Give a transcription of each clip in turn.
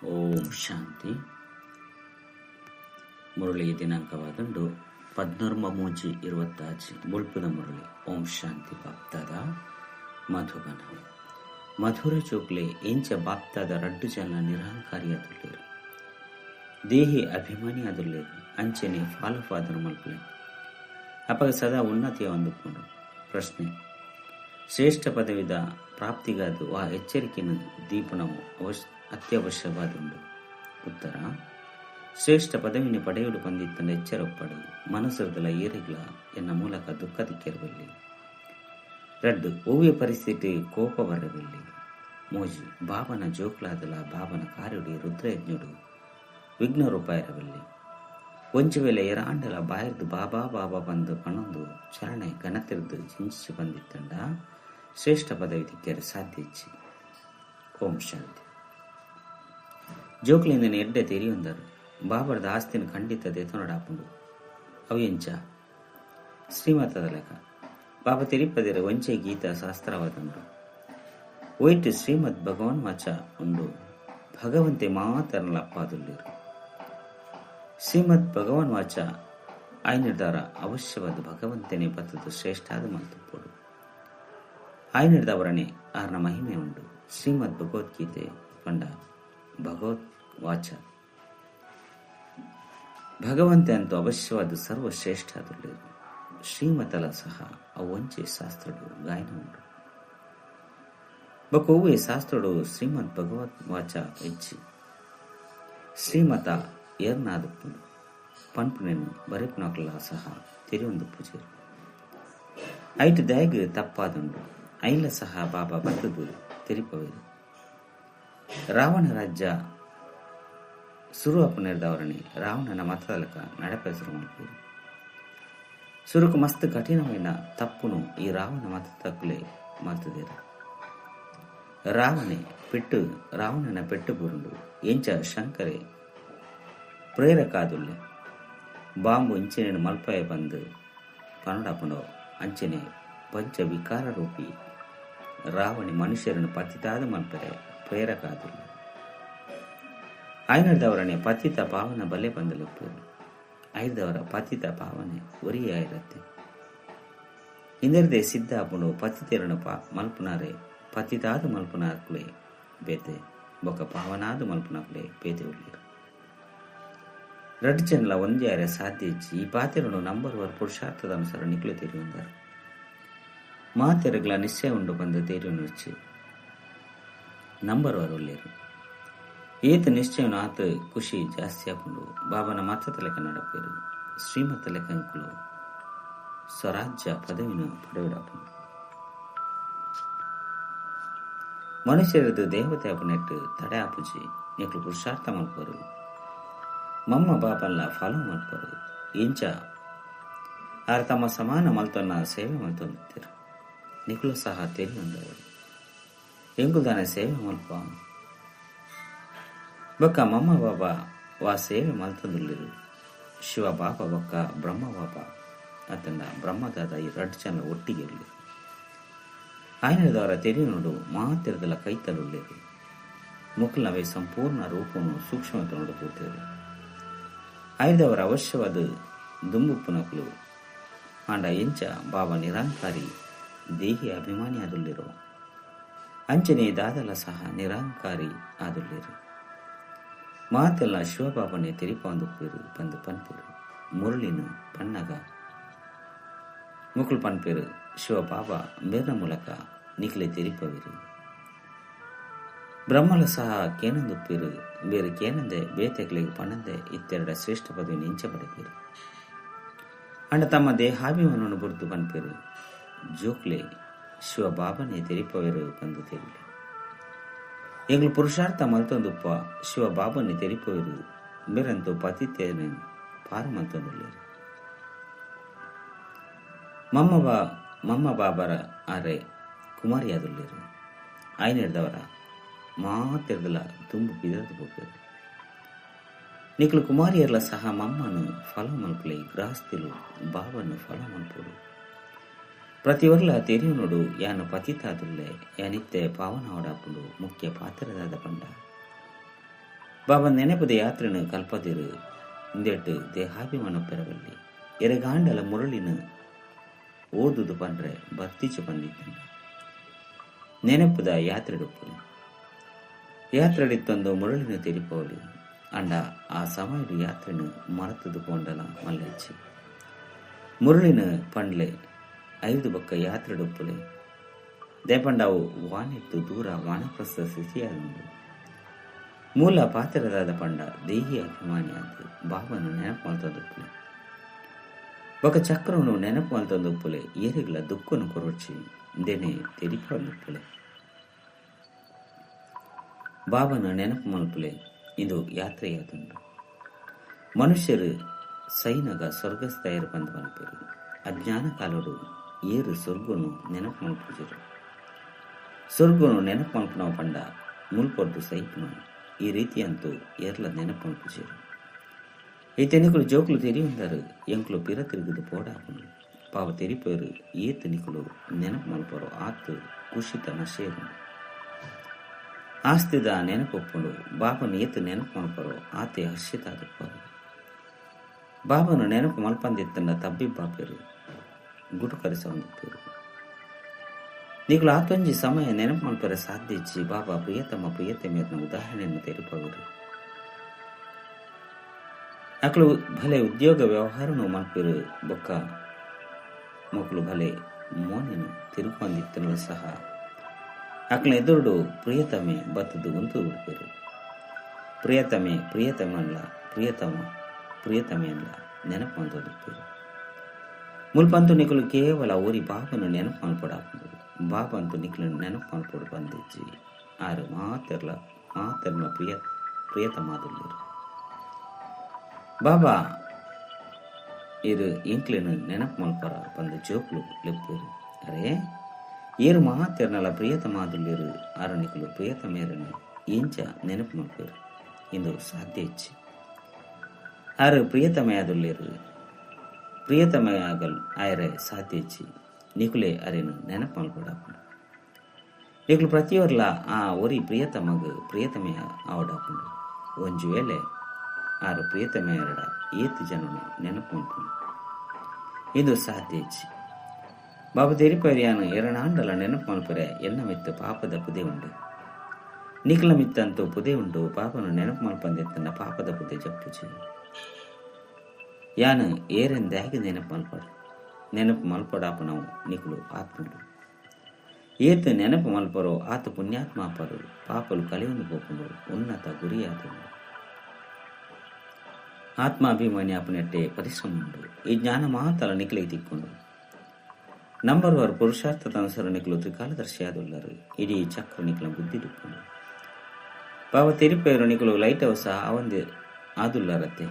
ಓಂ ಶಾಂತಿ. ಮುರಳಿ ದಿನಾಂಕವಾದಂಡು 13/3/25 ಬೊಳ್ಪುದ ಮುರಳಿ. ಓಂ ಶಾಂತಿ. ಬಾಪ್ತಾದ ಮಧುಬನ ಮಧುರ ಚೋಕ್ಲೆ ಎಂಚ ಬಾಪ್ತಾದ ರಡ್ಡು ಜನ ನಿರಹಂಕಾರಿ ಆದುಲ್ಲೇರು, ದೇಹಿ ಅಭಿಮಾನಿ ಆದುಲ್ಲೇರು, ಅಂಚನೆ ಫಾಲಫಾದರು ಮಲ್ಪಲೆ ಅಪಗ ಸದಾ ಉನ್ನತಿಯ ಹೊಂದುಕೊಂಡು. ಪ್ರಶ್ನೆ: ಶ್ರೇಷ್ಠ ಪದವಿದ ಪ್ರಾಪ್ತಿಗಾದು ಆ ಎಚ್ಚರಿಕೆಯನ್ನು ದೀಪನವು ಅತ್ಯವಶ್ಯವಾದುಂಡು. ಉತ್ತರ: ಶ್ರೇಷ್ಠ ಪದವಿನ ಪಡೆಯುಡು ಪಂದಿತ್ತಂಡ ಎಚ್ಚರೊಪ್ಪಡು ಮನಸ್ಸುದಲ ಏರಿಗ್ಲ ಎನ್ನ ಮೂಲಕ ದುಃಖ ದಿಕ್ಕಿರಬಲ್ಲಿ. ರಡ್ಡು ಓವ್ಯ ಪರಿಸ್ಥಿತಿ ಕೋಪ ಬರಬಲ್ಲಿ. ಮೋಜಿ ಬಾಬನ ಜೋಕ್ಲಾದಲ ಬಾಬನ ಕಾರ್ಯುಡಿ ರುದ್ರಯಜ್ಞುಡು ವಿಘ್ನ ರೂಪಾಯಿರಬಲ್ಲಿ. ಒಂಜಿ ವೇಳೆ ಎರಾಂಡಲ ಬಾಯಿರ್ದು ಬಾಬಾ ಬಾಬಾ ಬಂದು ಪಣೊಂದು ಚರಣೆ ಘನತಿರ್ದು ಜಿಂಚಿಸಿ ಬಂದಿತ್ತಂಡ ಶ್ರೇಷ್ಠ ಪದವಿ ತಿಕ್ಕರೆ ಸಾಧ್ಯ ಇಚ್ಚಿ. ಓಂ ಶಾಂತಿ. ಜೋಕ್ಲಿಂದನೆ ಎಡ್ಡೆ ತೆರಿಯೊಂದರು ಬಾಬರದ ಆಸ್ತಿನ ಖಂಡಿತ ದೇತನಡಾಪುಂಡು. ಅವು ಎಂಚ ಶ್ರೀಮತದ ಲೆಕ್ಕ ಬಾಬಾ ತಿರುಪದಿರ ಒಂಚೆ ಗೀತಾ ಶಾಸ್ತ್ರವಾದುಂಡು. ಒಯ್ಟ್ ಶ್ರೀಮದ್ ಭಗವಾನ್ ವಾಚ ಉಂಡು. ಭಗವಂತೆ ಮಾತರಲ ಅಪ್ಪಾದುಲ್ಲೇರು. ಶ್ರೀಮದ್ ಭಗವಾನ್ ವಾಚ ಆಯ್ನಿರ್ದಾರ ಅವಶ್ಯವಾದ ಭಗವಂತನೇ ಬತ್ತದು ಶ್ರೇಷ್ಠಾದ ಮಲ್ತುಪ್ಪೋಡು. ಆಯ್ನಿರ್ದವರನೆ ಆರ್ನ ಮಹಿಮೆ ಉಂಡು. ಶ್ರೀಮದ್ ಭಗವದ್ಗೀತೆ ಪಂಡ ಭಗವತ್ ವಾಚ ಭಗವಂತೆ ಅಂತೂ ಅವಶ್ಯವಾದ ಸರ್ವಶ್ರೇಷ್ಠ ಆದುಲ್ಲೇರು. ಶ್ರೀಮತಲ ಸಹ ಅವಂಚೆ ಶಾಸ್ತ್ರಡು ಗಾಯನ ಉಂಡು. ಬೊಕ್ಕ ಶಾಸ್ತ್ರಡು ಶ್ರೀಮದ್ ಭಗವತ್ ವಾಚ ಇಜ್ಜಿ. ಶ್ರೀಮತ ಏರ್ನಾದುಪ್ಪುಂಡು ಪನ್ಪುನೆನು ಬರೆಪುನಕುಲ ಸಹ ತೆರಿಯೊಂದು ಪೂಜೆರು. ಐಟ್ ದಾಯಗ್ ತಪ್ಪಾದುಂಡು. ಐಲ ಸಹ ಬಾಬಾ ಬತ್ತದು ತೆರಿಪವೇರು. ರಾವಣ ರಾಜ್ಯ ಸುರು ಅಪ್ಪನೆರ್ದವರನೆ ರಾವಣನ ಮತದಲಕ ನಡಪೆಸರು ಮಲ್ಪೇರು. ಸುರುಕು ಮಸ್ತ್ ಕಠಿಣమైన ತಪ್ಪುನು ಈ ರಾವಣ ಮತದಕ್ಕುಲೆ ಮಲ್ತದೇರು. ರಾವಣೆ ಪೆಟ್ಟು ರಾವಣನ ಪೆಟ್ಟು ಬುರುಂಡು ಎಂಚ ಶಂಕರೆ ಪ್ರೇರಕಾದುಲ್ಲೆ ಬಾಂಬು ಇಂಚಿನ ಮಲ್ಪಾಯ ಬಂದು ಪನಡಪುಂಡೋ ಅಂಚನೆ ಪಂಚ ವಿಕಾರ ರೂಪಿ ರಾವಣಿ ಮನುಷ್ಯರನ್ನು ಪತಿತಾದ ಮಲ್ಪರೆ ಪ್ರೇರಕಾದುಲ್ಲೆ. ಐನರ್ದವರನೆ ಪತಿತ ಪಾವನ ಬಲೆ ಬಂದಲೆಪ್ಪೇರು. ಐದವರ ಪತಿತ ಪಾವನೆ ಒರಿಯಾಯಿರತ್ತೆ. ಇಂದರ್ದೆ ಸಿದ್ಧ ಆಪುಂಡು ಪತಿತೆರನು ಮಲ್ಪುನಾರೆ ಪತಿತಾದ ಮಲ್ಪುನಾಕುಲೆ ಬೇತೆ ಬೊಕ್ಕ ಪಾವನಾದ ಮಲ್ಪುನಾಕುಲೆ ಬೇತೆ ಉಳ್ಳೇರು. ರಡ್ಡು ಜನಲ ಒಂದೇ ಸಾಧ್ಯ ಇಚ್ಚಿ. ಈ ಪಾತೆರನು ನಂಬರ್ ವರ್ ಪುರುಷಾರ್ಥದ ಅನುಸಾರ ನಿಕ್ಲು ತೆರಿಯುವಂದಾರು. ಮಾತೆರಗ್ಲ ನಿಶ್ಚಯ ಉಂಡು ಬಂದ ತೇರಿಯೊಂದು ನಂಬರ್ ವರ್ ಉಳ್ಳೇರು. ಏತ ನಿಶ್ಚಯನು ಆತ ಖುಷಿ ಜಾಸ್ತಿ ಆಪುಂಡು. ಬಾಬನ ಮತದ ಲೆಕ್ಕ ನಡಪೇರು. ಶ್ರೀಮತ ಲೆಕ್ಕಂಕುಲು ಸ್ವರಾಜ್ಯ ಪದವಿನ ಪಡೆಯುಡಾಪುಂಡು. ಮನುಷ್ಯರದು ದೇವತೆ ಆಪುನೆಟ್ಟು ತಡೆ ಆಪುಜಿ. ನಿಕ್ಲು ಪುರುಷಾರ್ಥ ಮಲ್ಪರು. ಮಮ್ಮ ಬಾಬಲ್ಲ ಫಾಲೋ ಮಲ್ಪರು. ಇಂಚ ಆರ್ ತಮ್ಮ ಸಮಾನ ಮಲ್ತೊನ್ನ ಸೇವೆ ಮಲ್ತೊಂದಿತ್ತಿರು. ನಿಕ್ಲು ಸಹ ತೆರಿಯೊಂದವರು ಎಂಕುಲ್ದಾನೆ ಸೇವೆ ಮಲ್ಪ ಬೊಕ್ಕ ಮಮ್ಮ ಬಾಬಾ ವಾ ಸೇವೆ ಮಲ್ತೊಂದುಲ್ಲೆರ್. ಶಿವ ಬಾಬಾ ಬೊಕ್ಕ ಬ್ರಹ್ಮ ಬಾಬಾ ಅತ್ತಂಡ ಬ್ರಹ್ಮದಾದ ಈ ರಡ್ಡು ಜನ ಒಟ್ಟಿಗೆ ಉಲ್ಲೆರ್. ಆಯ್ನದವರ ತೆರಿಯೊನುಡು ಮಾತೆರ್ದಲ ಕೈತಲುಲ್ಲೆರ್. ಮುಕುಲ್ನವೇ ಸಂಪೂರ್ಣ ರೂಪನು ಸೂಕ್ಷ್ಮ ತೂತೇರು. ಆಯ್ದವರ ಅವಶ್ಯವಾದ ದುಂಬುಪ್ಪುನಕುಲು ಆಂಡ ಎಂಚ ಬಾಬಾ ನಿರಂಕಾರಿ ದೇಹಿ ಅಭಿಮಾನಿ ಆದುಲ್ಲೆರೋ ಅಂಚನೆ ದಾದಲ ಸಹ ನಿರಂಕಾರಿ ಆದುಲ್ಲೆರ್. ಮಾತೆಲ್ಲ ಶಿವಬಾಬನೆ ತೆರಿಪಾಂದುಪ್ಪೇರು ಬಂದು ಪನ್ಪೇರು. ಮುರಳಿನ ಪನ್ನಗ ಮುಕುಲ್ ಪನ್ಪೇರು ಶಿವಬಾಬಾ ಮೇರ್ನ ಮೂಲಕ ನಿಖಲೆ ತೆರಿಪವೇರು. ಬ್ರಹ್ಮಲ ಸಹ ಕೇನಂದುಪ್ಪೇರು. ಬೇರೆ ಕೇನಂದೆ ಬೇತೆಗ್ಲಿಗೆ ಪಣಂದೆ ಇತ್ತೆರಡ ಶ್ರೇಷ್ಠ ಪದವಿ ನಿಂಚ ಪಡೆಪೇರು. ಅಂಡ ತಮ್ಮ ದೇಹಾಭಿಮಾನವನ್ನು ಬುರ್ದು ಪನ್ಪೇರು. ಜೋಕ್ಲೆ ಶಿವಬಾಬನೆ ತೆರಿಪವೇರು ಬಂದು ತೆರಿಲೆ. ಎಂಗ್ಲು ಪುರುಷಾರ್ಥ ಮಲ್ತೊಂದುಪ್ಪ ಶಿವಬಾಬನೆ ತೆರಿಪವೇರು. ಮೇರಂತೂ ಪತಿತೇನೆ ಪಾರು ಮಲ್ತೊಂದುಲ್ಲೇರು. ಮಮ್ಮ ಬಾಬರ ಆರೆ ಕುಮಾರಿಯಾದುಲ್ಲೇರು. ಆಯ್ನೆಡ್ದವರ ಮಾತೆರ್ದಲ ದುಂಬು ಬಿದದು ಪೋಪೇರು. ನಿಕ್ಲು ಕುಮಾರಿಯರ್ಲ ಸಹ ಮಮ್ಮನು ಫಲ ಮಲ್ಪಲೆ. ಗೃಹಸ್ಥಿಲು ಬಾಬನ್ನು ಫಲ ಮಲ್ಪೋಡು. ಪ್ರತಿವರ್ಲ ತೆರಿಯುನುಡು ಯಾನು ಪತಿತಾದುಲ್ಲೆ ಯಾನಿತ್ತೆ ಪಾವನ ಓಡಾಪುಂಡು ಮುಖ್ಯ ಪಾತ್ರದಾದ ಪಂಡ. ಬಾಬಾ ನೆನಪದ ಯಾತ್ರೆನು ಕಲ್ಪದಿರು ಇಂದೆಟ್ಟು ದೇಹಾಭಿಮಾನ ಪೆರವಲ್ಲಿ ಎರೆಗಾಂಡಲ ಮುರಳಿನ ಓದುದು ಪಂಡ್ರೆ ಬರ್ತಿಚು ಬಂದಿದ್ದಾನೆ. ನೆನಪುದ ಯಾತ್ರೆಡುಪ್ಪು ಯಾತ್ರೆಡಿತ್ತೊಂದು ಮುರಳಿನ ತೆರಿಪೋಲಿ ಅಂಡ ಆ ಸಮಯಡು ಯಾತ್ರೆನು ಮರತದು ಪೋಂಡಲ ಮಲ್ಲೆಚ್ಚಿ ಮುರಳಿನ ಪಂಡ್ಲೆ 5 ಬಕ್ಕ ಯಾತ್ರೆಡುಪ್ಪುಲೆ ದೇಪಂಡವು ವಾನೆತ್ತು ದೂರ ವಾನಪ್ರಸ್ಥ ಸ್ಥಿತಿಯಾದುಂಡು. ಮೂಲ ಪಾತ್ರದಾದ ಪಂಡ ದೇಹಿ ಅಭಿಮಾನಿಯಾದ ಬಾಬನು ನೆನಪು ಮಲ್ತೊಂದುಪ್ಪುಲೆ ಬೊಕ ಚಕ್ರನು ನೆನಪು ಮಲ್ತೊಂದುಪ್ಪುಲೆ ಏರಿಗಳ ದುಃಖನು ಕೊರೊಚ್ಚಿ ಇಂದೇನೆ ತೆರಿಪೊಂದುಪ್ಪುಲೆ. ಬಾಬನ ನೆನಪು ಮಲ್ಪುಲೆ ಇದು ಯಾತ್ರೆಯಾದುಂಡು. ಮನುಷ್ಯರು ಸೈನಗ ಸ್ವರ್ಗಸ್ಥಾಯರು ಬಂದು ಮಲ್ಪೆರು. ಅಜ್ಞಾನ ಕಾಲಡು ಏರು ಸ್ವರ್ಗನು ನೆನಪು ಮಲ್ಪುಜರು. ಸ್ವರ್ಗನು ನೆನಪು ಮಲ್ಪನವು ಪಂಡ ಮುಲ್ಪೊಡ್ಡು ಸೈಪುನು ಈ ರೀತಿಯಂತೂ ಏರ್ಲ ನೆನಪು ಮಲ್ಪುಜರು. ಈ ತೆನಿಕುಲು ಜೋಕುಲು ತೆರಿಯುಂದರು ಎಂಕುಲು ಪಿರ ತಿರುಗುದು ಪೋಡಾಪುಂಡು. ಪಾವ ತೆರಿಪೇರು ಏತು ನಿಕುಲು ನೆನಪು ಮಲ್ಪರು ಆತು ಕುಷಿತ ನಶೇರು. ಆಸ್ತಿದ ನೆನಪೊಪ್ಪುಂಡು. ಬಾಬನು ಏತು ನೆನಪು ಮಲ್ಪರು ಆತೆ ಹರ್ಷಿತ ಆದುಪ್ಪರು. ಬಾಬನು ನೆನಪು ಮಲ್ಪಂದಿತ್ತಂಡ ತಬ್ಬಿ ಬಾಪೇರು ಗುಟುಕರಿಸೊಂದಿಪ್ಪೇರು. ನಿಕುಲು ಆತೊಂಜಿ ಸಮಯ ನೆನಪು ಮಲ್ಪರೆ ಸಾಧ್ಯ ಇಜ್ಜಿ. ಬಾಬಾ ಪ್ರಿಯತಮ ಪ್ರಿಯತಮೇರ್ನ ಉದಾಹರಣೆಯನ್ನು ತೆರಿಪವರು. ಅಕಲು ಭಲೆ ಉದ್ಯೋಗ ವ್ಯವಹಾರನು ಮಲ್ಪೇರು ಬೊಕ್ಕ ಮಕ್ಕಳು ಭಲೆ ಮೋನೆನು ತಿರುಕೊಂಡಿತ್ತನೂ ಸಹ ಅಕ್ಲ ಎದುರುಡು ಪ್ರಿಯತಮೆ ಬತ್ತದು ಉಂತು ಬಿಡ್ಪೇರು. ಪ್ರಿಯತಮೆ ಪ್ರಿಯತಮಲ್ಲ ಪ್ರಿಯತಮ ಪ್ರಿಯತಮೆಯಲ್ಲ ನೆನಪು ಮಲ್ತೊಂದಿಪ್ಪೇರು. ಮುಲ್ಪಂತು ನಿಕುಲು ಕೇವಲ ಊರಿ ಬಾಬನು ನೆನಪು ಮಲ್ಪಡಾಪುಂಡು. ಬಾಬಂತು ನಿಕುಲು ನೆನಪು ಮಲ್ಪಡು ಬಂದಿಜ್ಜಿ. ಆರು ಮಾತೆರ್ಲ ಮಾತೆರ್ಲ ಪ್ರಿಯ ಪ್ರಿಯತಮಾದುಲ್ಲೇರು. ಬಾಬಾ ಇರು ಎಂಕ್ಲೆನು ನೆನಪು ಮಲ್ಪರ ಬಂದು ಜೋಕ್ಲು ಲೆಪ್ಪೇರು. ಅರೆ ಏರು ಮಾತೆರ್ನಲ ಪ್ರಿಯತಮಾದುಲ್ಲೇರು ಆರು ನಿಕುಲು ಪ್ರಿಯತಮೇರನು ಎಂಚ ನೆನಪು ಮಲ್ಪೇರು ಇಂದು ಸಾಧ್ಯ ಇಚ್ಚಿ. ಆರು ಪ್ರಿಯತಮೆಯಾದುಲ್ಲೇರು ಪ್ರಿಯತಮೆಯಾಗಲ್ ಆಯರೆ ಸಾಧ್ಯ ಇಚ್ಚಿ. ನಿಕುಲೆ ಅರೇನು ನೆನಪು ಮಲ್ಪಡಾಪುಂಡು. ನಿಕುಲು ಪ್ರತಿಯೊರ್ಲ ಆ ಒರಿ ಪ್ರಿಯತಮಗ್ ಪ್ರಿಯತಮೆಯ ಆವಡಾಪುಂಡು. ಒಂಜಿ ವೇಳೆ ಆರು ಪ್ರಿಯತಮೆಯರಡ ಏತು ಜನನು ನೆನಪು ಮಲ್ಪುಂಡು ಇದು ಸಾಧ್ಯ ಇಚ್ಚಿ. ಬಾಬು ತೆರಿಪರಿಯಾನು ಎರಡಾಂಡಲ ನೆನಪು ಮಲ್ಪರೆ ಎನ್ನ ಮಿತ್ತು ಪಾಪದ ಪುದೆ ಉಂಡು. ನಿಕಲ ಮಿತ್ತಂತೂ ಪುದೆ ಉಂಡು. ಪಾಪನು ನೆನಪು ಮಲ್ಪಂದೆತ್ತನ ಪಾಪದ ಪುದೆ ಜಪ್ಪುಜಿ. ಯಾನು ಏರೆಂದಾಗಿ ನೆನಪು ಮಲ್ಪಡು ನೆನಪು ಮಲ್ಪಡಾಪನವು ನಿಕುಲು ಆತ್ಮಲು. ಏತು ನೆನಪು ಮಲ್ಪರೋ ಆತ ಪುಣ್ಯಾತ್ಮಾಪರು. ಪಾಪಲು ಕಲಿಯೊಂದು ಪೋಪುಂಡು ಉನ್ನತ ಗುರಿಯಾದುಂಡು. ಆತ್ಮಾಭಿಮಾನಿ ಅಪನೆಟ್ಟೆ ಪರಿಶ್ರಮ ಉಂಡು. ಈ ಜ್ಞಾನ ಮಾತಲ ನಿಕಲೆ ತಿಕ್ಕೊಂಡು ನಂಬರ್ ವಾರ್ ಪುರುಷಾರ್ಥದ ಅನುಸಾರ ನಿಕಲು ತ್ರಿಕಾಲದರ್ಶಿಯಾದುಲ್ಲರು. ಇಡೀ ಚಕ್ರ ನಿಕಲ ಬುದ್ಧಿ ದುಕ್ಕೊಂಡು ಪಾವ ತೆರಿಪೇರು ನಿಕಲು ಲೈಟ್ ಹೌಸ್ ಆವಂದೆ ಆದುಲ್ಲರತ್ತೆ.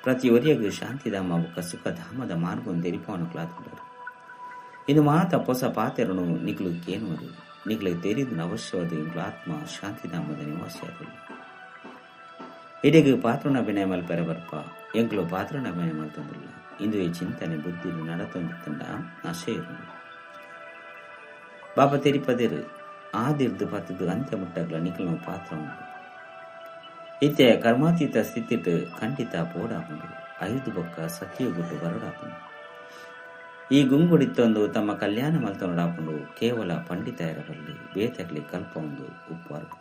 ಪ್ರತಿ ಒರಿಯಗು ಶಾಂತಿಧಾಮ ಬೊಕ್ಕ ಸುಖಧಾಮದ ಮಾರ್ಗವನ್ನು ತೆರಿಪವನುಕಲಾದುಲ್ಲರು. ಇದು ಮಾತ ಪೊಸ ಪಾತೆರನು ನಿಕಲು ಕೇನುವರು. ನಿಕಲು ತೆರಿದು ಅವಶ್ಯವಾದ ಇಂಕ್ಲು ಆತ್ಮ ಶಾಂತಿಧಾಮದ ನಿವಾಸಿಯಾದುಲ್ಲ. ಇಡೀಗ ಪಾತ್ರನ ಅಭಿನಯ ಮಲ್ಪೆರೆ ಬರ್ಪ ಎಂಕ್ಲು ಪಾತ್ರನ ಅಭಿನಯ ಮಲ್ತೊಂದಿಲ್ಲ. ಇಂದು ಈ ಚಿಂತನೆ ಬುದ್ಧಿಲು ನಡತೊಂದಿತ್ತಂಡ ನಶೆಯಿರು. ಬಾಬಾ ತೆರಿಪದಿರು ಆದಿರ್ದು ಪತ್ತದು ಅಂತ್ಯ ಮುಟ್ಟಗ್ಲ ನಿಕಲ್ನ ಪಾತ್ರ ಉಂಟು. ಇತ್ತೆ ಕರ್ಮಾತೀತ ಸ್ಥಿತಿಟ್ ಖಂಡಿತ ಪೋಡಾಪುಂಡು. 5 ಬೊಕ್ಕ ಸತ್ಯಗುಟ್ಟು ಬರಡಾಪುಂಡು. ಈ ಗುಂಗುಡಿತ್ತೊಂದು ತಮ್ಮ ಕಲ್ಯಾಣ ಮಲ್ತೊಂಡಾಪುಂಡು. ಕೇವಲ ಪಂಡಿತ ಇರಬಲ್ಲಿ ಬೇತಗ್ಲಿ ಕಲ್ಪ ಒಂದು ಉಪ್ಪಾರ್ದು.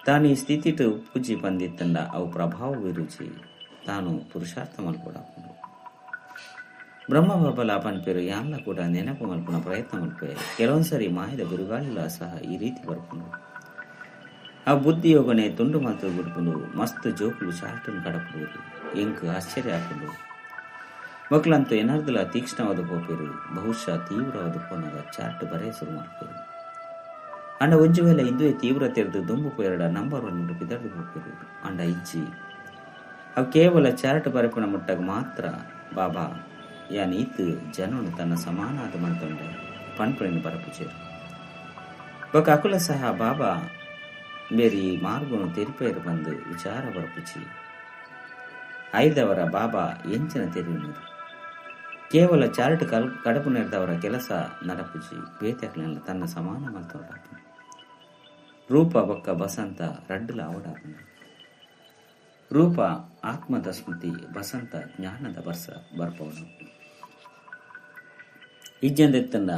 ತಾನು ಈ ಸ್ಥಿತಿಟ್ ಉಪ್ಪುಜಿ ಬಂದಿತ್ತಂಡ ಅವು ಪ್ರಭಾವ ವಿರುಚಿ ತಾನು ಪುರುಷಾರ್ಥ ಮಲ್ಪಡಾಪುಂಡು. ಬ್ರಹ್ಮ ಬಾಬಲ ಪನ್ಪೇರು ಯಾನ್ಲ ಕೂಡ ನೆನಪು ಮಲ್ಪುನ ಪ್ರಯತ್ನ ಮಲ್ಪೆ. ಕೆಲವೊಂದ್ಸರಿ ಮಾಯದ ಬಿರುಗಾಳಿಲ ಸಹ ಈ ರೀತಿ ಬರ್ಪುಂಡು. ಆ ಬುದ್ಧಿಯೋಗನೆ ತುಂಡು ಮಲ್ತು ಬಿಡ್ಪುಂಡು. ಮಸ್ತ್ ಜೋಕುಲು ಚಾರ್ಟನ್ ಕಡಪುಡು. ಎಂಕ್ ಆಶ್ಚರ್ಯ ಆಪುಂಡು. ಮಕ್ಕಳಂತೂ ಏನಾರ್ದಲ ತೀಕ್ಷ್ಣವಾದ ಪೋಪೇರು. ಬಹುಶಃ ತೀವ್ರವಾದ ಪೋನಾಗ ಚಾರ್ಟ್ ಬರೆಯ ಶುರು ಮಾಡ್ಪೇರು. ಅಂಡ ಒಂಜಿ ವೇಳೆ ಇಂದುವೆ ತೀವ್ರತೆ ದುಂಬು ಪೋಯರಡ ನಂಬರ್ 1 ಬಿದರ್ದು ಪೋಪೇರು. ಅಂಡ ಇಜ್ಜಿ ಅವು ಕೇವಲ ಚಾರ್ಟ್ ಬರೆಪುನ ಮುಟ್ಟಾಗ ಮಾತ್ರ ಬಾಬಾ ಯಾನ್ ಈತ್ ಜನನು ತನ್ನ ಸಮಾನಾದ ಮಲ್ತೊಂಡೆ ಪನ್ಪುನೆನ್ ಬರಪುಜೆರ್. ಬೊಕ ಅಕುಲ ಸಹ ಬಾಬಾ ಮೇರಿ ಈ ಮಾರ್ಗನು ತೆರಿಪೇರು ಬಂದು ವಿಚಾರ ಬರಪುಜಿ. ಐದವರ ಬಾಬಾ ಎಂಚಿನ ತೆರಿಯುನರು. ಕೇವಲ ಚಾರ್ಟ್ ಕಡಪು ನೆರೆದವರ ಕೆಲಸ ನಡಪುಜಿ. ಬೇತೆಕ್ಲೆನ್ಲ ತನ್ನ ಸಮಾನ ಮಲ್ತೊಡಾಪುಂಡು. ರೂಪ ಬೊಕ್ಕ ಬಸಂತ ರಡ್ಡುಲ ಆವಡಾಪುಂಡು. ರೂಪ ಆತ್ಮದ ಸ್ಮೃತಿ, ಬಸಂತ ಜ್ಞಾನದ ಬರ್ಸ ಬರ್ಪವನು. ಇಜ್ಜಂದೆತ್ತಂಡ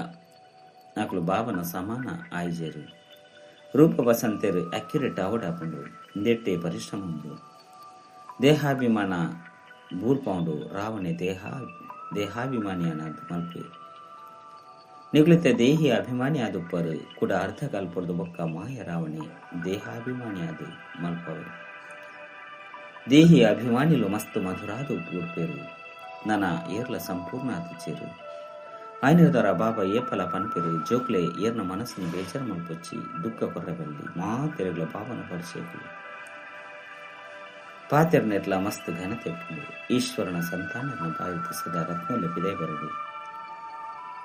ಅಕುಲು ಬಾಬನ ಸಮಾನ ಆಯ್ಜೆರು. ರೂಪ ಬಸಂತೆರು ಅಕ್ಯುರೇಟ್ ಆವಡಾಪುಂಡು. ಇಂದೆಟ್ಟೆ ಪರಿಶ್ರಮ ಉಂಡು. ದೇಹಾಭಿಮಾನ ಬೂರ್ಪೌಂಡು. ರಾವಣೆ ದೇಹಾಭಿಮಾನಿಯನಾದ ಮಲ್ಪೆ ನಿಗುಲಿತ ದೇಹಿ ಅಭಿಮಾನಿ ಆದುಪ್ಪರು ಕೂಡ ಅರ್ಧ ಕಲ್ಪೊರ್ದು ಬೊಕ್ಕ ಮಾಯ ರಾವಣೆ ದೇಹಾಭಿಮಾನಿಯಾದ ಮಲ್ಪವೆ. ದೇಹಿ ಅಭಿಮಾನಿಲು ಮಸ್ತ್ ಮಧುರಾದ ಉಪ್ಪೇರು. ನನ ಏರ್ಲ ಸಂಪೂರ್ಣ ಆತಿಚೇರು. ಆಯ್ನದರ ಬಾಬಾ ಏಪಲ ಪನ್ಪೆರು ಜೋಕ್ಲೆ ಏರ್ನ ಮನಸ್ಸನ್ನು ಬೇಜಾರು ಮಲ್ಪೊಚ್ಚಿ ದುಃಖ ಕೊರ್ರಬಲ್ಲಿ ಮಾತೆರೆಗ್ಲ ಬಾಬನ ಪರಿಚಯಗಳು ಪಾತೆರ್ನೆಟ್ಲ ಮಸ್ತ್ ಘನತೆ ಉಪ್ಪುಂಡು. ಈಶ್ವರನ ಸಂತಾನನ ಬಾಯಿತು ಸದಾ ರತ್ನೊಲೆ ಪಿದೈ ಬರಡು.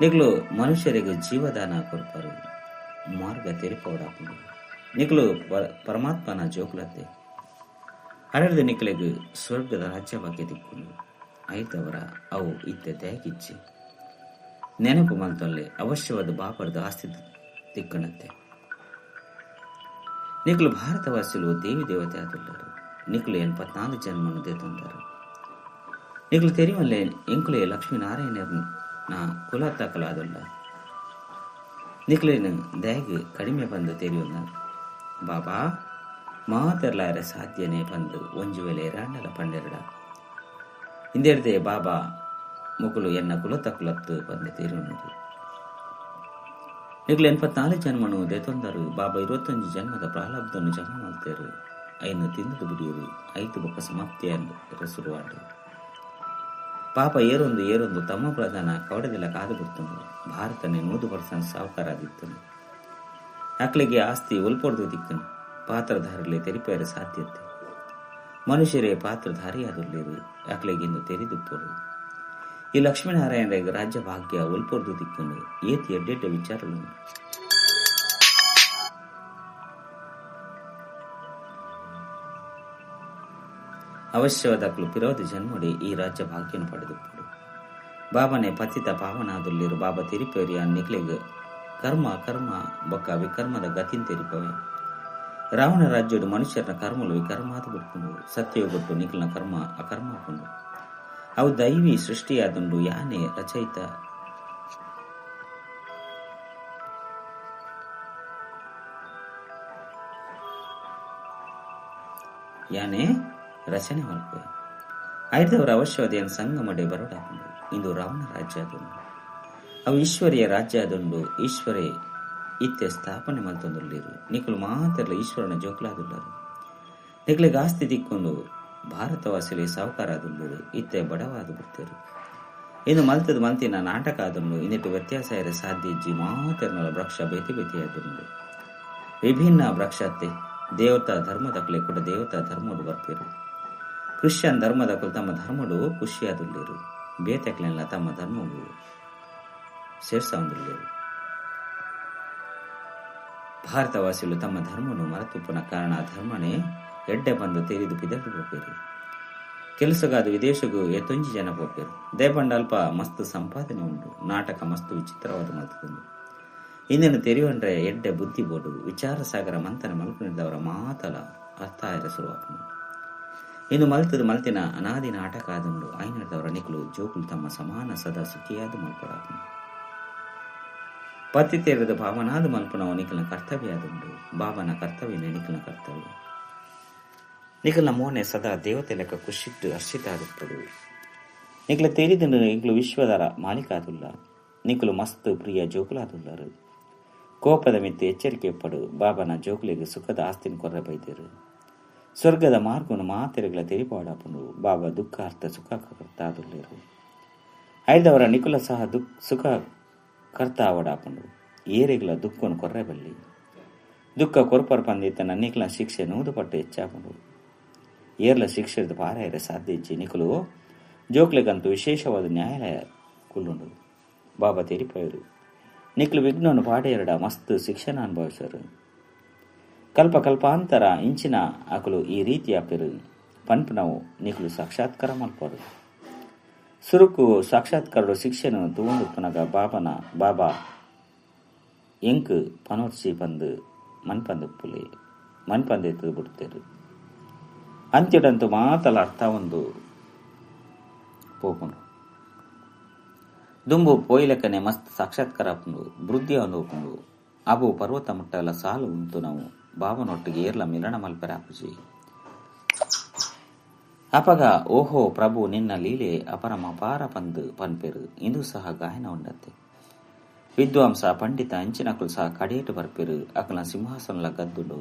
ನಿಕ್ಲು ಮನುಷ್ಯರಿಗೆ ಜೀವದಾನ ಕೊರ್ಪರು, ಮಾರ್ಗ ತೆರಿಪವಡಾಪುಂಡು. ನಿಕ್ಲು ಪರಮಾತ್ಮನ ಜೋಕುಲತ್ತೆ. ಅಡರ್ದ ನಿಕ್ಲೆಗ್ ಸ್ವರ್ಗದ ರಾಜ್ಯ ಭಾಗ್ಯ ದಿಕ್ಕುಂಡು. ಐತವರ ಅವು ಇತ್ತೆ ತ್ಯಾಗಿಚ್ಚಿ ನೆನಪು ಮಲ್ತೊಲ್ಲೆ ಅವಶ್ಯವಾದ ಬಾಪರದ ಆಸ್ತಿ ತಿಕ್ಕಣತ್ತೆ. ನಿಕ್ಲು ಭಾರತವಾಸಿಲು ದೇವಿ ದೇವತೆ ಆದುಲ್ಲರು. ನಿಕ್ಲು 84 ಜನ್ಮನು ದೇತೊಂದರು. ನಿಕ್ಲು ತೆರಿವಲ್ಲೆ ಎಂಕುಲೆ ಲಕ್ಷ್ಮೀನಾರಾಯಣನ ಕುಲ ತಕಲಾದುಲ್ಲ. ನಿಕ್ಲೇನು ದಯಗೆ ಕಡಿಮೆ ಬಂದು ತೆರಿಯುన్నారు. ಬಾಬಾ ಮಾತೆರ್ಲಾರೆ ಸಾಧ್ಯನೇ ಬಂದು ಒಂಜು ವೇಳೆ ರಾಂಡಲ ಪಂಡೆರಡ ಇಂದೆರ್ದೆ ಬಾಬಾ ಮುಕುಲು ಎನ್ನ ಕುಲ ತಕುಲತ್ತು ಬಂದು ತೆರಿಯುನ್ನರು. ನಿಕ್ಲು 84 ಜನ್ಮನು ದೇತೊಂದರು. ಬಾಬಾ 21 ಜನ್ಮದ ಪ್ರಾಲಬ್ಧನು ಜಮ ಮಾಡ್ತೇರು. ಐನು ತಿಂದು ಬಿಡಿಯರು. ಐತು ಬೊಕ್ಕ ಸಮಾಪ್ತಿಯ ಶುರುವಾಡು. ಪಾಪ ಏರೊಂದು ಏರೊಂದು ತಮ್ಮ ಪ್ರಧಾನ ಕವಡದೆಲ್ಲ ಕಾದು ಬಿಡ್ತುಂಡು. ಭಾರತನೇ 100% ಸಾಹುಕಾರಾದಿತ್ತು. ಅಕ್ಲಿಗೆ ಆಸ್ತಿ ಒಲ್ಪೊಡ್ದು ದಿಕ್ಕನು. ಪಾತ್ರಧಾರಲೆ ತೆರಿಪೇರ ಸಾಧ್ಯತೆ. ಮನುಷ್ಯರೇ ಪಾತ್ರಧಾರಿಯಾದುಲ್ಲೇರು. ಅಕ್ಲಿಗಿಂದು ತೆರಿದುಪ್ಪೊಡು. ಈ ಲಕ್ಷ್ಮೀನಾರಾಯಣರಿಗೆ ರಾಜ್ಯ ಭಾಗ್ಯ ಒಲ್ಪೊಡ್ದು ದಿಕ್ಕನು. ಏತಿ ಎಡ್ಡೆಡ್ಡೆ ವಿಚಾರಗಳು. ಅವಶ್ಯವಾದ ಪಿರೋಧ ಜನ್ಮಡಿ ಈ ರಾಜ್ಯ ಭಾಗ್ಯನು ಪಡೆದುಪ್ಪಡು. ಬಾಬನೆ ಪತಿತ ಪಾವನಾದುಲ್ಲಿರು. ಬಾಬಾ ತಿರುಪೇರಿಯ ನಿಕ್ಲೆಗ್ ಕರ್ಮ ಕರ್ಮ ಬೊಕ್ಕ ವಿಕರ್ಮದ ಗತಿನ್ ತೆರಿಪವೆ. ರಾವಣ ರಾಜ್ಯಡು ಮನುಷ್ಯರ ಕರ್ಮಲು ವಿಕರ್ಮಾದ ಬಿಡ್ಪುಂಡು. ಸತ್ಯಗೊಟ್ಟು ನಿಕ್ಲನ ಕರ್ಮ ಅಕರ್ಮ ಆಪುಂಡು. ಅವು ದೈವಿ ಸೃಷ್ಟಿಯಾದುಂಡು. ಯಾನೆ ರಚಯಿತ ಯಾನೆ ರಚನೆ ಮಲ್ಪುವೆ. ಐದವರ ಅವಶ್ಯವಾದ ಸಂಗಮಡೆ ಬರೋಡಾಪುಂಡು. ಇಂದು ರಾವಣ ರಾಜ್ಯ ಆದುಂಡು. ಅವು ಈಶ್ವರಿಯ ರಾಜ್ಯ ಆದುಂಡು. ಈಶ್ವರೇ ಇತ್ತೆ ಸ್ಥಾಪನೆ ಮಲ್ತೊಂದುಲ್ಲೇರು. ನಿಕುಲು ಮಾತೆರ್ಲ ಈಶ್ವರನ ಜೋಕುಲಾದುಲ್ಲರು. ನಿಕ್ಲೆಗ್ ಆಸ್ತಿ ದಿಕ್ಕೊಂಡು ಭಾರತವಾಸಿಲೆ ಸಾಹುಕಾರ ಆದುಲ್ಲೇರು. ಇತ್ತೆ ಬಡವಾದ ಬಿಡ್ತೇರು. ಇನ್ನು ಮಲ್ತದ ಮಲ್ತಿನ ನಾಟಕ ಆದುಂಡು. ಇನ್ನಿಟ್ಟು ವ್ಯತ್ಯಾಸ ಇರ ಸಾಧ್ಯ ಇಜ್ಜಿ. ಮಾತೆರ್ನಲ ವೃಕ್ಷ ಬೇತೆ ಬೇತೆ ಆದುಂಡು. ವಿಭಿನ್ನ ವೃಕ್ಷತೆ ದೇವತಾ ಧರ್ಮದಕಲೆ ಕೂಡ ದೇವತಾ ಧರ್ಮಡು ಬರ್ಪೇರು. ಕ್ರಿಶ್ಚಿಯನ್ ಧರ್ಮದಕಲು ತಮ್ಮ ಧರ್ಮಡು ಖುಷಿಯಾದುಲ್ಲೇರು. ಬೇತೆಕ್ಲೆಲ್ಲ ತಮ್ಮ ಧರ್ಮವು ಸೇರ್ಸಾವುಂದುಲ್ಲೇರು. ಭಾರತವಾಸಿಲು ತಮ್ಮ ಧರ್ಮನು ಮರೆತುಪ್ಪನ ಕಾರಣ ಧರ್ಮನೇ ಎಡ್ಡೆ ಬಂದು ತೆರೆದು ಪಿದರ್ದು ಪೋಪೇರು. ಕೆಲಸಗಾದ ವಿದೇಶಗೂ ಎತ್ತೊಂಜಿ ಜನ ಪೋಪೇರು. ದೇಪಂಡ ಅಲ್ಪ ಮಸ್ತ್ ಸಂಪಾದನೆ ಉಂಟು. ನಾಟಕ ಮಸ್ತ್ ವಿಚಿತ್ರವಾದ ಮಲ್ತದುಂಡು. ಇಂದಿನ ತೆರಿವಂಡ್ರೆ ಎಡ್ಡೆ ಬುದ್ಧಿ ಬೋಡು ವಿಚಾರ ಸಾಗರ ಮಂಥನ ಮಲ್ಪನಿದ್ದವರ ಮಾತಲ ಅರ್ಥ ಆಯರ ಶುರುವಾಪುಂಡು. ಇನ್ನು ಮಲ್ತದ ಮಲ್ತಿನ ಅನಾದಿ ನಾಟಕ ಆದುಂಡು. ಐನದವರ ನಿಕ್ಲು ಜೋಕುಲು ತಮ್ಮ ಸಮಾನ ಸದಾ ಸುಖಿಯಾದ ಮಲ್ಪಡಾಪುಂಡು. ಪತಿ ತೇರದ ಭಾವನಾದ ಮಲ್ಪನವು ನಿಖಲನ ಕರ್ತವ್ಯ ಆದುಂಡು. ಬಾಬನ ಕರ್ತವ್ಯ ನಿಖಲನ ಕರ್ತವ್ಯ. ನಿಖಲನ ಮೋನೆ ಸದಾ ದೇವತೆ ಲೆಕ್ಕ ಖುಷಿಟ್ಟು ಹರ್ಷಿತ ಆದುಪ್ಪಡು. ನಿಖಲ ತೇರಿದ ಇಂಕ್ಲು ವಿಶ್ವದರ ಮಾಲೀಕ ಆದುಲ್ಲ. ನಿಖಲು ಮಸ್ತ್ ಪ್ರಿಯ ಜೋಕುಲಾದುಲ್ಲರು. ಕೋಪದ ಮಿತ್ತು ಎಚ್ಚರಿಕೆ ಪಡು. ಬಾಬನ ಜೋಕುಲಿಗೆ ಸುಖದ ಆಸ್ತಿನ ಕೊರ್ರೆ ಬೈದೇರು. ಸ್ವರ್ಗದ ಮಾರ್ಗವನ್ನು ಮಾತೆರೆಗಳ ತೆರಿಪಾಡಾಪುಂಡು. ಬಾಬಾ ದುಃಖಾರ್ಥ ಸುಖ ಕರ್ತ ಆದುಲ್ಲೇರು. ಐದವರ ನಿಕುಲ ಸಹ ಸುಖ ಕರ್ತ ಆವಡಾಪುಂಡು. ಏರೆಗಳ ದುಃಖವನ್ನು ಕೊರ್ರೆ ಬಲ್ಲಿ. ದುಃಖ ಕೊರ್ಪರ್ ಪಂದಿತ್ತನ ನಿಖಲ ಶಿಕ್ಷೆ 100 ಪಟ್ಟು ಹೆಚ್ಚಾಪುಂಡು. ಏರ್ಲ ಶಿಕ್ಷೆದ ಪಾರಾಯರ ಸಾಧ್ಯ ಇಜ್ಜಿ. ನಿಕುಲು ಜೋಕ್ಲೆಗಂತೂ ವಿಶೇಷವಾದ ನ್ಯಾಯಾಲಯ ಕುಲ್ಲುಂಡು. ಬಾಬಾ ತೆರಿಪಯರು. ನಿಕ್ಲು ವಿಘ್ನವನ್ನು ಪಾಡೆಯರಡ ಮಸ್ತ್ ಶಿಕ್ಷಣ ಅನುಭವಿಸರು. ಕಲ್ಪ ಕಲ್ಪಾಂತರ ಇಂಚಿನ ಅಕಲು ಈ ರೀತಿಯ ಪೆರು ಪನ್ಪುನವು ನಿಕ್ಲು ಸಾಕ್ಷಾತ್ಕಾರ ಮಲ್ಪರು. ಸುರುಕು ಸಾಕ್ಷಾತ್ಕಾರರು ಶಿಕ್ಷೆಯನ್ನು ತೂಂದುಪ್ಪನಗ ಬಾಬಾ ಎಂಕ್ ಪನೋರ್ಚಿ ಬಂದು ಮನ್ಪಂದುಪ್ಪುಲೆ ಮನ್ಪಂದೆತ್ತು ಬಿಡ್ತೇರು ಅಂತ್ಯಡಂತೂ ಮಾತಲ ಅರ್ಥ ಒಂದು ಪೋಪುಂಡು ದುಂಬು ಪೋಯಿಲೆಕ್ಕನೆ ಮಸ್ತ್ ಸಾಕ್ಷಾತ್ಕಾರ ಆಪುಂಡು ವೃದ್ಧಿ ಒಂದು ಅಬು ಪರ್ವತ ಮುಟ್ಟಲ ಸಾಲು ಉಂಟು ನಾವು ಬಾಬನೊಟ್ಟಿಗೆ ಏರ್ಲ ಮಿಲನ ಮಲ್ಪೆರ ಆಪುಜಿ ಅಪಗ ಓಹೋ ಪ್ರಭು ನಿನ್ನ ಲೀಲೆ ಅಪರಮಪಾರ ಪಂದು ಪನ್ಪೆರು ಇಂದು ಸಹ ಗಾಯನ ಉಂಡತ್ತೆ ವಿದ್ವಾಂಸ ಪಂಡಿತ ಅಂಚಿನಕುಲು ಸಹ ಕಡೇಟು ಬರ್ಪೆರು ಅಕಲ ಸಿಂಹಾಸನಲ ಗದ್ದುಂಡು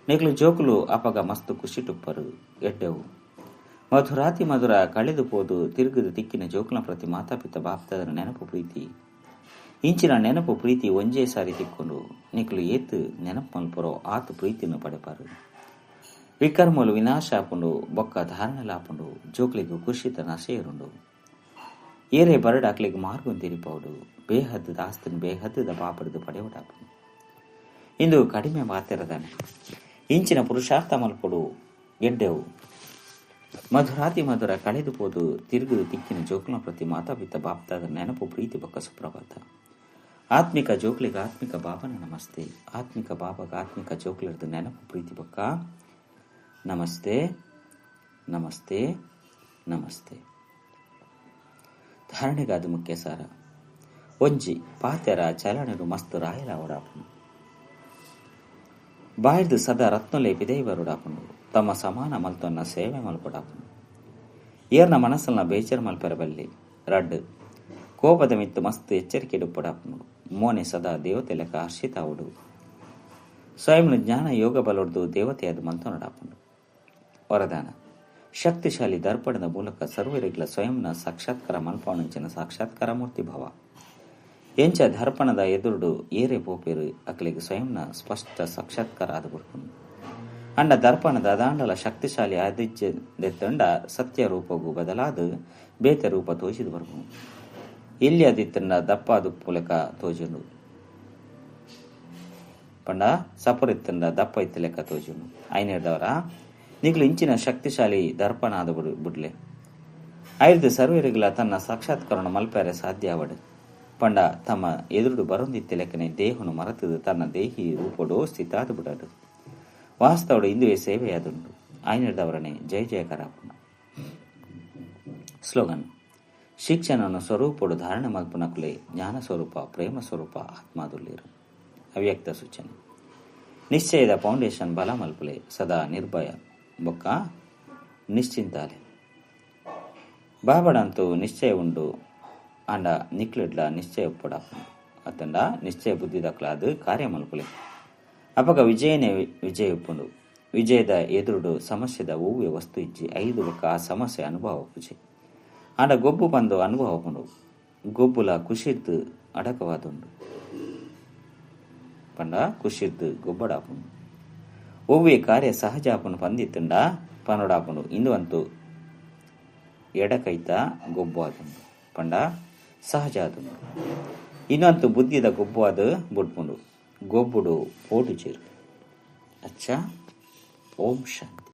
ನೆಕ್ಲು ಜೋಕುಲು ಅಪಗ ಮಸ್ತ್ ಖುಷಿಟುಪ್ಪರು ಎಡ್ಡೆವು ಮಧುರಾತಿ ಮಧುರ ಕಳೆದು ಪೋದು ತಿರುಗುದು ತಿಕ್ಕಿನ ಜೋಕುಲ ಪ್ರತಿ ಮಾತಾಪಿತ ಬಾಪ್ತದರ ನೆನಪು ಪ್ರೀತಿ ಇಂಚಿನ ನೆನಪು ಪ್ರೀತಿ ಒಂಜೇ ಸಾರಿ ತಿಕ್ಕೊಂಡು ನಿಕ್ಲು ಏತು ನೆನಪು ಮಲ್ಪರೋ ಆತು ಪ್ರೀತಿಯನ್ನು ಪಡೆಪಾರು ವಿಕರ್ಮಲು ವಿನಾಶ ಆಪುಂಡು ಬೊಕ್ಕ ಧಾರಣಲಾಪುಂಡು ಜೋಕ್ಲಿಗು ಖುಷಿತ ನಶೆಯರುಂಡು ಏರೆ ಬರಡಾಕ್ಲಿಗೆ ಮಾರ್ಗಂ ತಿರಿಪೌಡು ಬೇಹದ್ದು ದಾಸ್ತನ್ ಬೇಹದ್ದದ ಪಾಪಡ್ದು ಪಡೆಯುಡಾಪುಂಡು ಇಂದು ಕಡಿಮೆ ಮಾತಿರದಾನೆ ಇಂಚಿನ ಪುರುಷಾರ್ಥ ಮಲ್ಪಡು ಎಡ್ಡೆವು ಮಧುರಾತಿ ಮಧುರ ಕಳೆದು ಪೋದು ತಿರುಗುದು ತಿಕ್ಕಿನ ಜೋಕ್ಲ ಪ್ರತಿ ಮಾತಾಪಿತ ಬಾಪ್ತಾದ ನೆನಪು ಪ್ರೀತಿ ಬೊಕ್ಕ ಸುಪ್ರಭಾತ ಆತ್ಮಿಕ ಜೋಕ್ಲಿಗೆ ಆತ್ಮಿಕ ಬಾಬನ ನಮಸ್ತೆ ಆತ್ಮಿಕ ಬಾಬಗ ಆತ್ಮಿಕ ಜೋಕ್ಲಿರ್ದು ನೆನಪು ಪ್ರೀತಿ ಬೊಕ್ಕ ನಮಸ್ತೆ ನಮಸ್ತೆ ನಮಸ್ತೆ. ಧಾರಣೆಗಾದ ಮುಖ್ಯ ಸಾರ ಒಂಜಿ ಪಾತೆರ ಚಲನೆಡು ಮಸ್ತ್ ರಾಯಲ ಓಡಾಪುನು ಬಾಯ್ದು ಸದಾ ರತ್ನಲೆ ಪಿದೈ ಬರುಡಾಪುನು ತಮ್ಮ ಸಮಾನ ಮಲ್ತೊನ್ನ ಸೇವೆ ಮಲ್ಪಡಾಪುನು ಏರ್ನ ಮನಸ್ಸನ್ನ ಬೇಜಾರು ಮಲ್ಪೆರಬಲ್ಲಿ ರಡ್ಡು ಕೋಪದ ಮಿತ್ತು ಮಸ್ತ್ ಎಚ್ಚರಿಕೆ ಡುಪ್ಪಡಾಪುನು ಮೋನೆ ಸದಾ ದೇವತೆ ಲೆಕ್ಕ ಹರ್ಷಿತಾವುಡು ಸ್ವಯಂನ ಜ್ಞಾನ ಯೋಗ ಬಲೊಡ್ದು ದೇವತೆಯಾದ ಮಲ್ತೊನಡಾಪುನು ವರದಾನ ಶಕ್ತಿಶಾಲಿ ದರ್ಪಣದ ಮೂಲಕ ಸರ್ವರಿಗ್ಲ ಸ್ವಯಂನ ಸಾಕ್ಷಾತ್ಕಾರ ಮಲ್ಪವನಂಚಿನ ಸಾಕ್ಷಾತ್ಕಾರ ಮೂರ್ತಿ ಭವ ಎಂಚ ದರ್ಪಣದ ಎದುರುಡು ಏರೆ ಪೋಪೇರು ಅಕಲಿಗೆ ಸ್ವಯಂನ ಸ್ಪಷ್ಟ ಸಾಕ್ಷಾತ್ಕಾರ ಆದ ಬಿಡ್ಪುನು ಅಂಡ ದರ್ಪಣದ ಅದಾಂಡಲ ಶಕ್ತಿಶಾಲಿ ಆದಿಜ್ಯದೆತ್ತಂಡ ಸತ್ಯ ರೂಪಗೂ ಬದಲಾದ ಬೇತೆ ರೂಪ ತೋಜಿದು ಬರ್ಪುನು ಇಲ್ಲಿ ಅದಿತ್ತಂಡ ದಪ್ಪ ದುಪ್ಪುಲಕ ತೋಜುಂಡು ಪಂಡ ಸಪುರಿತ್ತಂಡ ದಪ್ಪ ಇತ್ತ ಲೆಕ್ಕ ತೋಜುಂಡು ಐನೇದವರ ನಿಗ್ಲು ಇಂಚಿನ ಶಕ್ತಿಶಾಲಿ ದರ್ಪಣ ಆದ ಬಿಡ್ಲೆ ಐದು ಸರ್ವರಿಗಳ ತನ್ನ ಸಾಕ್ಷಾತ್ಕರಣ ಮಲ್ಪೆರೆ ಸಾಧ್ಯ ಅವಡು ಪಂಡ ತಮ್ಮ ಎದುರುಡು ಬರೊಂದಿತ್ತ ಲೆಕ್ಕನೆ ದೇಹನು ಮರೆತದು ತನ್ನ ದೇಹಿ ರೂಪಡು ಸ್ಥಿತಾದು ಬಿಡಡು ವಾಸ್ತವಡು ಇಂದುವೆ ಸೇವೆಯಾದುಂಡು ಐನೇದವರನೆ ಜಯ ಜಯಕರಾಪುಣ. ಸ್ಲೋಗನ್ ಶಿಕ್ಷಣವನ್ನು ಸ್ವರೂಪಡು ಧಾರಣೆ ಮಲ್ಪುನಕುಲೆ ಜ್ಞಾನ ಸ್ವರೂಪ ಪ್ರೇಮ ಸ್ವರೂಪ ಆತ್ಮಾದುಲ್ಲೇರು. ಅವ್ಯಕ್ತ ಸೂಚನೆ ನಿಶ್ಚಯದ ಫೌಂಡೇಶನ್ ಬಲ ಮಲ್ಪುಲೆ ಸದಾ ನಿರ್ಭಯ ಬೊಕ್ಕ ನಿಶ್ಚಿಂತಾಲೆ ಬಾಬಡಂತೂ ನಿಶ್ಚಯ ಉಂಡು ಅಂಡ ನಿಕ್ಲಿಡ್ಲ ನಿಶ್ಚಯ ಉಪ್ಪಡಾಪುಂಡು ಅತ್ತಂಡ ನಿಶ್ಚಯ ಬುದ್ಧಿದಕ್ಲಾದು ಕಾರ್ಯ ಮಲ್ಪುಲೆ ಅಪಗ ವಿಜಯನೇ ವಿಜಯ ಉಪ್ಪುಂಡು ವಿಜಯದ ಎದುರುಡು ಸಮಸ್ಯೆದ ಒವ್ವೆ ವಸ್ತು ಇಜ್ಜಿ ಐದು ಬೊಕ್ಕ ಆ ಸಮಸ್ಯೆ ಅನುಭವ ಪೂಜೆ ಆಂಡ ಗೊಬ್ಬು ಬಂದು ಅನುಭವ ಉಂಡು ಗೊಬ್ಬುಲ ಖುಷಿದ್ದು ಅಡಕವಾದುಂಡು ಪಂಡ ಖುಷಿದ್ದು ಗೊಬ್ಬಡಾಪುಂಡು ಒವ್ವೆ ಕಾರ್ಯ ಸಹಜ ಆಪುಂಡು ಪಂದಿತ್ತುಂಡ ಪನೊಡಾಪುಂಡು ಇಂದು ಅಂತೂ ಎಡಕೈತ ಗೊಬ್ಬು ಆದುಂಡು ಪಂಡ ಸಹಜ ಆದುಂಡು ಇನ್ನಂತೂ ಬುದ್ಧಿದ ಗೊಬ್ಬು ಅದು ಬುಡ್ಪುಂಡು ಗೊಬ್ಬುಡು ಪೋಡು ಚೇರು. ಅಚ್ಚಾ, ಓಂ ಶಾಂತಿ.